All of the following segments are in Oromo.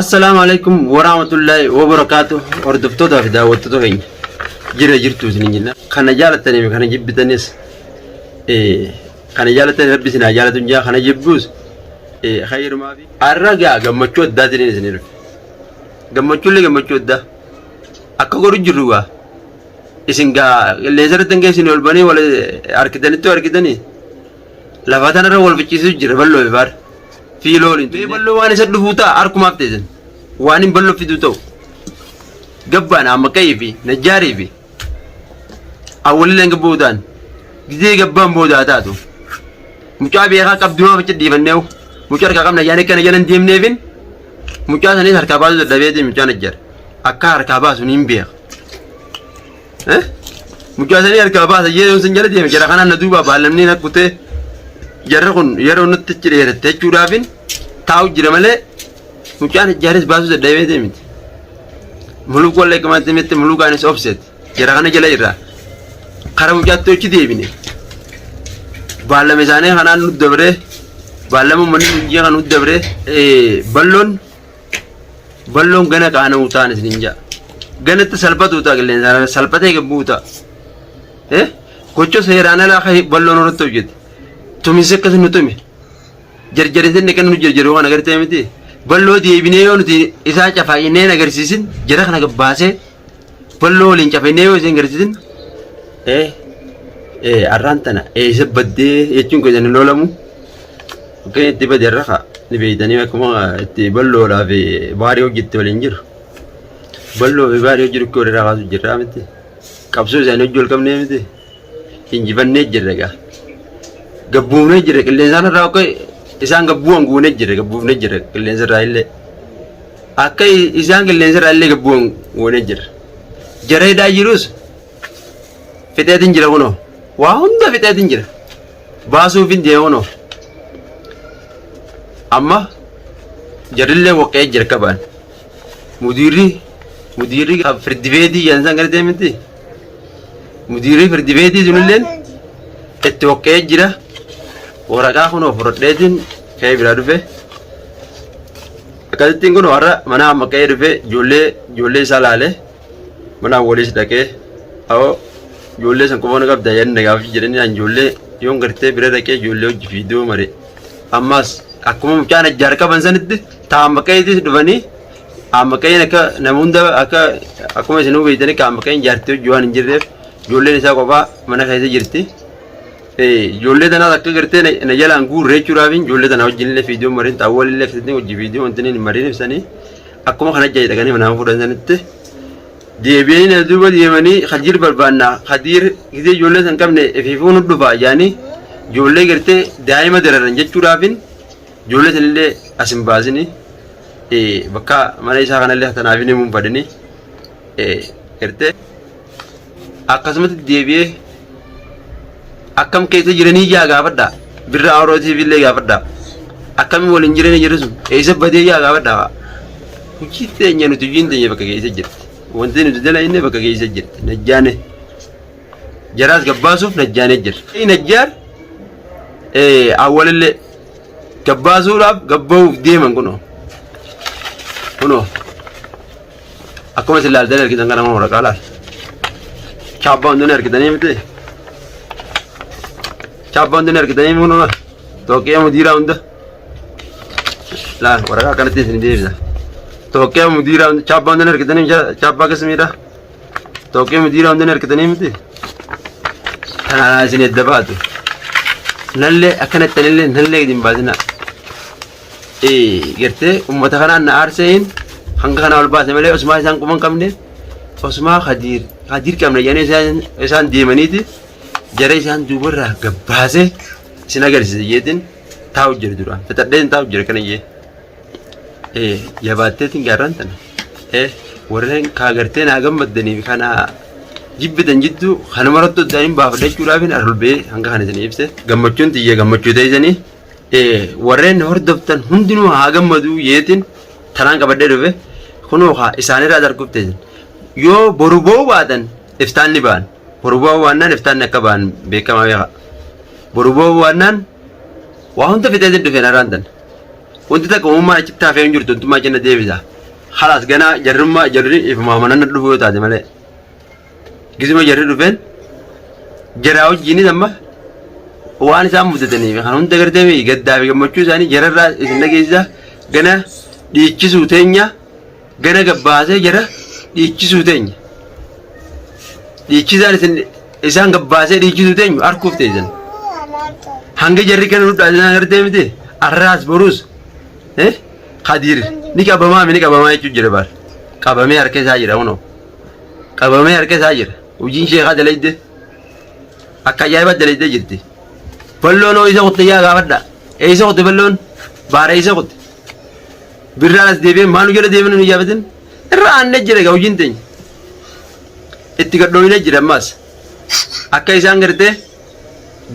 Assalaamu alaikum warahmatullahi wabarakaatu. Hordoftootaa fi daawwattoota keenya jira jirtu isin jenna. Kana jaalattanii fi kana jibbitanis, kana jaalattanii rabbi isin haa jaalatu jaa, kana jibbuus khayrumaa fi har'a gaa gammachuu addaatiin isin dhufe. Gammachuullee gammachuu addaa akka godhu jirru gaa isin gaa qilleensa irratti hanga isin ol banii wal harkitanitti harkitanii lafa tanarra wal ficciisuu jira bal'oo fi baara. Fiiloo waliin tuqne. Balloo waan isa dhufuu ta'a harkumaaf teessan. Waan hin balloo fiduu ta'u. Gabbaan Ammaqayii fi Najjaarii fi Awwalillee gabboo ta'an. Gizee gabbaan boodaa taatu. Mucaa beekaa qabdumaa facha dhiifannee mucaa harkaa qabna yaani kana jala hin deemneefin mucaa sanis harkaa baasuu dadhabeeti mucaa Najjaar. Akka harkaa baasu ni hin beeka. Mucaa sanii harkaa baasa yeroo san jala deeme jara kanaan na duuba baallamni na kutee jarri kun yeroo nutti achi dheeratte jechuudhaafin taa'u jira malee mucaan ijaaris baasuu dadhabee deemiti. Muluk wallee qamaatti miti mulukaanis obseet jara kana jala irraa kara mucaatti achi deebine. Baallama isaanii kanaan nu dabree baallama uummanni nu kan nu dabree balloon Balloon gana qaana'uu ta'an isin ja'a. Ganatti salphatuu ta'a qilleensa salphatee gabbuu ta'a. Eh? Gocha seeraan alaa kan balloon irratti hojjete. Tuminsi akkas nu tume. Jarjarisin kan nu jarjaruu kan agartee miti. Balloo deebinee yoo nuti isaa cafaayinee hin agarsiisin jara kana gabbaasee balloo waliin cafaynee yoo isin agarsiisin eh eh arraan tana eessa baddee jechuun keessan hin oolamu. Akka itti bade irra kaa ni beeytanii akkuma itti balloodhaa fi baarii hojjette waliin jiru. Balloo fi baarii hojii dhukkee walirraa kaasu jirraa miti. Qabsoo isaanii hojii wal qabnee miti. Injifannee jirra egaa. Gabbuufnee jirra qilleensaan irraa akka isaan gabbu'an guunee jirra gabbuufnee jirra qilleensa irraa illee. Akka isaan qilleensa irraa illee gabbu'an guunee jirra. Jara hidhaa jirus fixeetiin jira kunoo. Waa hunda fixeetiin jira. Baasuuf hin deema kunoo. Amma jarrillee waqee jira qabaan. Mudiirri firdi beetii jedhan san gartee miti. Mudiirri firdi beetii sunilleen itti waqee jira. Waraqaa kunoo fudhadheetiin ka'ee biraa dhufe. Akkasittiin kunoo har'a mana amma ka'ee dhufe ijoollee isaa laalee. Mana awwaliis dhaqee awoo ijoollee san qofa na qabda jedhanii na gaafachuu jedhanii an ijoollee yoon gartee bira dhaqee ijoollee hojii fiidoo mare ammas akkuma mucaan ajjaar qaban sanitti taamaqeetis dhufanii aamaqeen akka nama hunda akka akkuma isin hubeeytanii kaamaqeen jaartii hojii waan hin jirreef ijoolleen isaa kophaa mana keessa jirti. Ijoollee tanaas akka gartee na jalaan guurre jechuudhaaf ijoollee tana wajjin illee fiidiyoo mariin xaawwal illee akkasitti hojii fiidiyoo wanti hin mariin ibsanii akkuma kana jala dhaqanii manaa fuudhan sanitti deebi'anii na duuba deemanii Khadiir barbaanna Khadiir gisee ijoollee san qabne ifiifuu nu dhufa jaanii ijoollee gartee daa'ima dararan jechuudhaafin ijoollee sanillee as hin baasini bakka mana isaa kanallee tanaaf hin himuun fadhini gartee akkasumatti deebi'ee akkam keessa jiranii ijaa gaafadha birra awroo TV illee gaafadha akkamiin waliin jireenya jiru sun eessa badee ijaa gaafadha hojii teenya nuti hojiin teenya bakka keessa jirti wanti nuti dalagne bakka keessa jirti najjaane jaraas gabbaasuuf najjaane jira najjaar awwalillee gabbaasuudhaaf gabbahuuf deeman kunoo kunoo Akkuma isin laaltanii argitan kana waraqaa laal. Chaappaa hundi argitanii miti. Chaappaa hundi argitanii miti kunoo tooqqee mudiiraa hunda. Laal waraqaa akkanatti isin deebisa. Tooqqee mudiiraa hunda chaappaa hundi argitanii chaappaa akkasumiidha. Tooqqee mudiiraa hundi argitanii miti. Kanaan isin edda baatu. Nallee akkanatti illee nallee gadi hin baasinaa. Gartee ummata kanaan na aarseen hanga kana ol baase malee osumaa isaan quban qabne osumaa Khadiir Khadiir qabne jedhanii isaan deemaniiti jara isaan duubarraa gabbaasee isin agarsiisa jeetiin taa'u jira duraan fixadheen taa'u jira kana jee jabaatteetiin gaarraan tana warreen kaa gartee naa gammaddaniif kana jibbitan jidduu kanuma irratti oddaan hin baafadha jechuudhaaf hin arulbee hanga kana isin ibse gammachuun tiyya gammachuu teessanii Warreen hordoftan hundinuu haa gammaduu yeetiin tanaan qabadhee dhufe kunoo haa isaanirraa darguuf teessan. Yoo boru ba'uu baatan iftaan ni ba'an. Boru ba'uu baannaan iftaan akka ba'an beekamaa beeka. Boru ba'uu baannaan waa hunda fixeetiin dhufeen har'aan tana. Wanti takka uumammaan achitti hafee hin jirtu wantummaa cinna deebisa. Halaas ganaa jarrummaa jarri ifumaa mananna dhufuu yoo taate malee. Gisuma jarri dhufeen jaraa wajjiinis amma waan isaan mudatanii fi kan hunda gartee mi gaddaa fi gammachuu isaanii jararraa isin dhageessisa gana dhiichisuu teenya gana gabbaasee jara dhiichisuu teenya. Dhiichisaan isin isaan gabbaasee dhiichisuu teenyu arkuuf teessan. Hanga jarri kana nu dhaadatan gartee miti arraas boruus Kadiir ni qabamaa mi ni qabamaa jechuun jira baar. Qabamee harka isaa jira kunoo. Qabamee harka isaa jira. Hojiin sheekaa dalayde akka ajaa'ibaa dalayde jirti. Balloon hoo isa kutte yaa gaafadha. Eessa kutte balloon? Baara eessa kutte? Birraan as deebi'ee maal nu jala deebiin nu ijaafatin? Irra aanne jira egaa hojiin teenya. Itti gadhooyne jira ammaas. Akka isaan gartee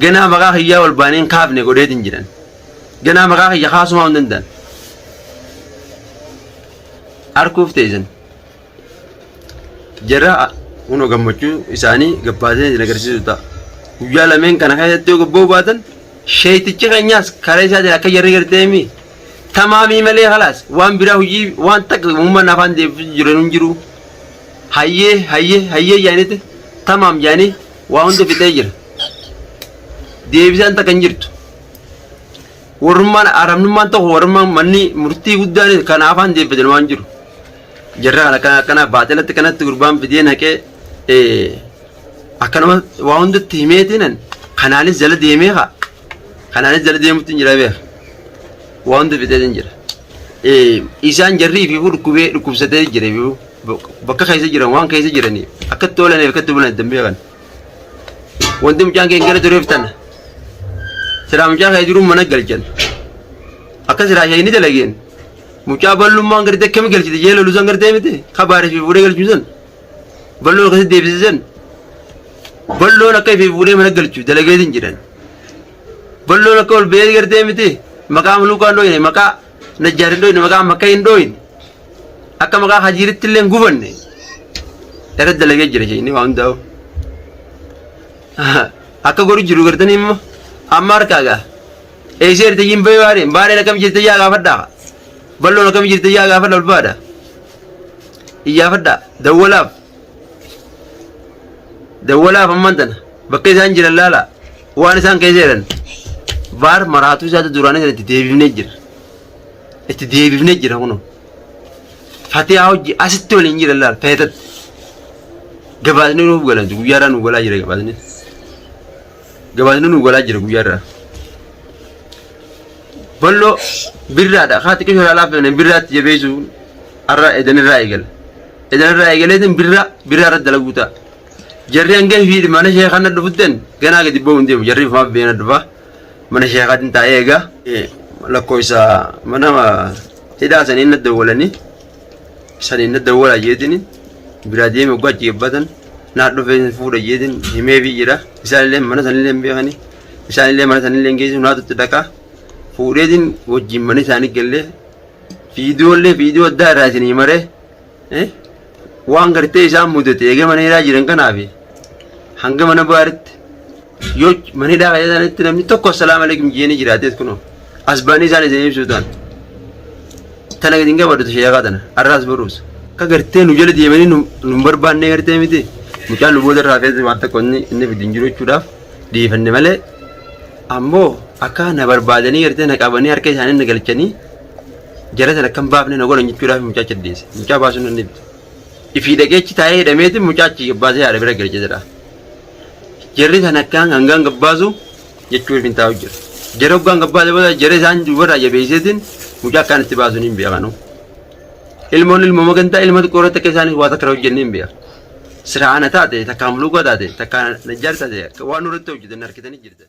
ganaa maqaa kiyyaa ol baanee hin kaafne godheetiin jiran. Ganaa maqaa kiyya kaasumaa hin danda'an. Arkuuf teessan. Jara kunoo gammachuu isaanii gabbaasee isin agarsiisu ta'a. Guyyaa lameen kana keessatti yoo gabba'uu baatan sheeytichi keenyaas karaa isaatiin akka jarri gartee mi tamaamii malee kalaas waan biraa hojii waan takka uummanni afaan deebisu jiran hin jiru. Hayyee hayyee hayyee jaanitti tamaam jaanii waa hunda fixee jira. Deebisaan takka hin jirtu. Warrummaan arabnummaan tokko warrummaan manni murtii guddaan kana afaan deebifatan waan jiru. Jarra kana akkana akkana baaxilatti kanatti gurbaan fidee naqee akkanuma waa hundatti himeetiinan kanaanis jala deemee kaa kanaanis jala deemutti hin jira beeka. Waa hunda fixeetiin jira. Isaan jarri ifiifuu dhukkubee dhukkubsatee jira ifiifuu bakka keessa jiran waan keessa jiranii akkatti oolaniif akkatti bulan itti hin beekan. Wanti mucaan kee hin gara tureef tana. Silaa mucaa kee jiruun mana galchan. Akka silaa ishee inni dalageen. Mucaa ballummaan gartee akkami galchite jee lolu san gartee miti. Kabaaree fi fuudhee galchuu san. Balloon akkasitti deebise san. Balloon akka ifii fuudhee mana galchu dalageetiin jedhan. Balloon akka ol ba'ee gartee miti. Maqaa muluukaa hin dhooyne maqaa najjaar hin dhooyne maqaa makka hin dhooyne. Akka maqaa hajiiritti illee hin gubanne. Irra dalagee jira isheen waa hundaa'u. Akka godhu jiru gartanii immoo amma harkaa gaa. Eessa jirti yin bahee baareen baareen akkam jirti yaa gaafadhaa. Balloon akkam jirti yaa gaafadha ulfaadha. Iyyaafadha dawwalaaf. Dawwalaaf ammaan tana bakka isaan jiran laala waan isaan keessa jiran baar maraatuu isaatu duraanii sana itti deebifnee jira. Itti deebifnee jira kunoo. Fatihaa hojii asitti waliin jiran laal feetatti. Gabaasni nuuf galan guyyaarraa nuuf galaa jira gabaasni. Gabaasni nuuf galaa jira guyyaarraa. Balloo birraadha haa xiqqoo irraa laafne birraatti jabeessu har'a edanirraa eegala. Edanirraa eegaleetiin birraa birraa irratti dalaguu ta'a. Jarri hanga fi mana sheekaa na dhufutten ganaa gadi ba'uu hin deemu jarri ifumaaf beena dhufa mana sheekaatiin taa'ee eega. Lakkoofsa mana hidhaa saniin na dawwalanii saniin na dawwalaa jeetiin biraa deeme oggaa achi gabbatan naa dhufee fuudha jeetiin himeefii jira isaanillee mana sanillee hin beekanii isaanillee mana sanillee hin geessu naatu itti dhaqaa fuudheetiin wajjin mana isaanii gallee viidiyoollee viidiyoo addaa irraa isinii maree waan gartee isaan mudate eega mana hidhaa jiran kanaafi hanga mana baaritti yoo mana hidhaa keessa isaanitti namni tokko assalaamu alaikum jeeni jiraatees kunoo as baanii isaan isin ibsuu ta'an tana gadi hin qabadhu sheekaa tana arraas boruus akka gartee nu jala deemanii nu hin barbaannee gartee miti mucaan nu booda irraa feete waan tokko inni inni fidin jiru jechuudhaaf dhiifanne malee ammoo akka na barbaadanii gartee na qabanii harka isaanii na galchanii jara sana akka hin baafne na godhan jechuudhaaf mucaa caddeesse mucaa baasuun nan dhibde ifii dhaqee achi taa'ee hidhameeti mucaa achi gabbaasee haadha bira galche jedha jarri sana akkaan hangaan gabbaasu jechuun hin taa'u jira jara hoggaan gabbaase booda jara isaan duubarraa jabeesseetiin mucaa akkaan itti baasuun hin beekanu ilmoon ilmoo magantaa ilma xiqqoo irratti akka isaanis waa takka hojjennee hin beekan siraana taate takkaan muluukaa taate takkaan najjaar taate waan nurratti hojjetan harkitanii jirtan.